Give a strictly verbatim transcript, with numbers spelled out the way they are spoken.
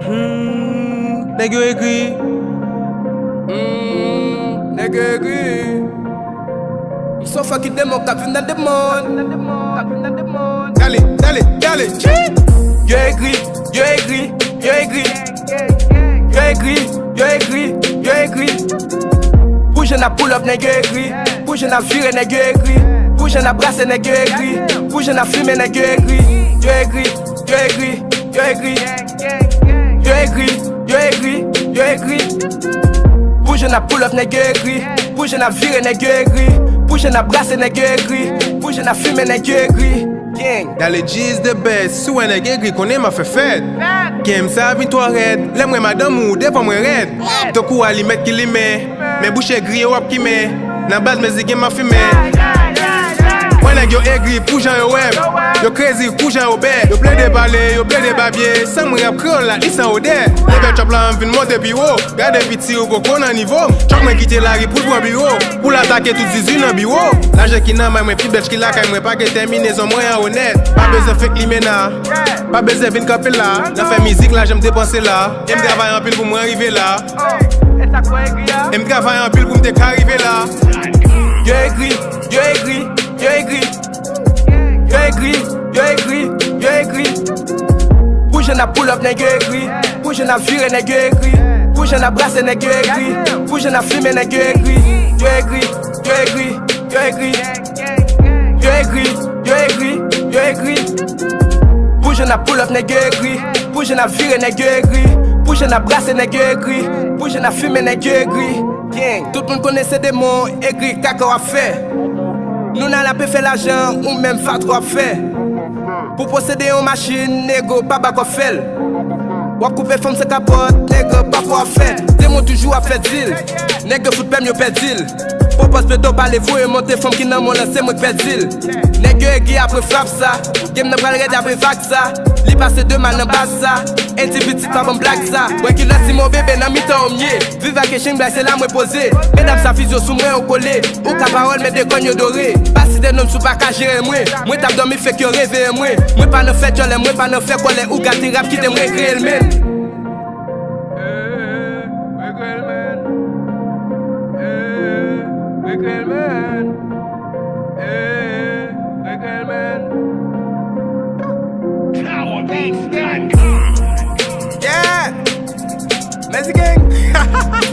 Hmm, nèg yo egri. Hmm, nèg yo egri. M so fucking demon k ap vin nan demon. Dale, dale, dale. Yo egri, yo egri, yo egri. Yo egri, yo egri, yo egri. Pou jan n ap pull up, nèg yo egri. Pou jan n ap vire, nèg yo egri. Pou jan n ap brase, nèg yo egri. Pou jan n ap fimen, nèg yo egri. Yo egri, yo egri, yo egri. Yo egri, yo egri, yo egri. Pou jan n ap pull up, nèg yo egri. Pou jan n ap vire, nèg yo egri. Pou jan n ap brase, nèg yo egri. Pou jan n ap fimen, nèg yo egri. Gang. Dale G is the best. Si w wè nèg egri, konnen m ap fè fèt. Game sa vin twò rèd. Lè m wè madanm ou devan mwen rèd. Tankou alimèt ki limen. Men bouch egri yo ap kimen. Nan baz mezi gen m ap fimen. Mwen nèg yo egri pou jan yo wè m. Yo crazy pou jan yo bèt. Yo plede pale, yo plede babye. San mwen rap kreyòl la, li san odè. Leve trap la, m vin monte pi wo. Gade piti ou poko nan nivo m. Chak mwen kite lari pou l pran biwo. Pou l atake tout zizi nan biwo. Lajan ki nan men mwen pi bèl ki lakay mwen, pa gen tèminezon mwen an onèt. Pa bezwen fake limena. Pa bezwen vin kanpe la. Nan fè mizik la, jan m te panse la. E m travay anpil pou mwen rive la. E m travay anpil pou m te ka rive la. Yo egri, yo egri, yo egri. Yo egri, yo egri, yo egri. Pou jan n ap pull up, nèg yo egri. Pou jan n ap vire, nèg yo egri. Pou jan n ap brase, nèg yo egri. Pou jan n ap fimen, nèg yo egri. Yo egri, yo egri, yo egri. Yo egri, yo egri, yo egri. Pou jan n ap pull up, nèg yo egri. Pou jan n ap vire, nèg yo egri. Pou jan n ap brase, nèg yo egri. Pou jan n ap fimen, nèg yo egri. Gang. Tout moun konnen se demon egri kaka w ap fè. Nou nan lape fè lajan, ou menm fatra w ap fè. Pou posede yon machin, nego pa ba kòb fè l. W ap koupe fanm san kapòt, nego pa fò ap fè. Demon toujou ap fè dil. Nèg yo fout pè m, yo pèdi l. Pwopòz pedo pale, voye monte fanm ki nan mwen lan, se mwen k pèdi l. Nèg yo egri apre frap sa. Game nan pral rèd apre vag sa. Li pase de mal nan baz sa. N T pitit pa ban m blag sa. Bwè kilòt si mon bebe nan mitan w m ye. Viv ak Echange Black, se la mwen poze. Medam sa fiz yo sou mwen, yo kole. Ou ka pawòl, men de kòn yo dore. Pa site non m si w pa ka jere mwen. Mwen t ap dòmi, fake yo reveye mwen. Mwen pa nan fè djòlè, mwen pa nan fè kòlè. Ou gate rap, kite m rekreye l, men. Eh, rekreye l, men. Eh, rekreye l, men. Eh, rekreye l, men. Power Beats dot com. Yeah! Mezi Gang!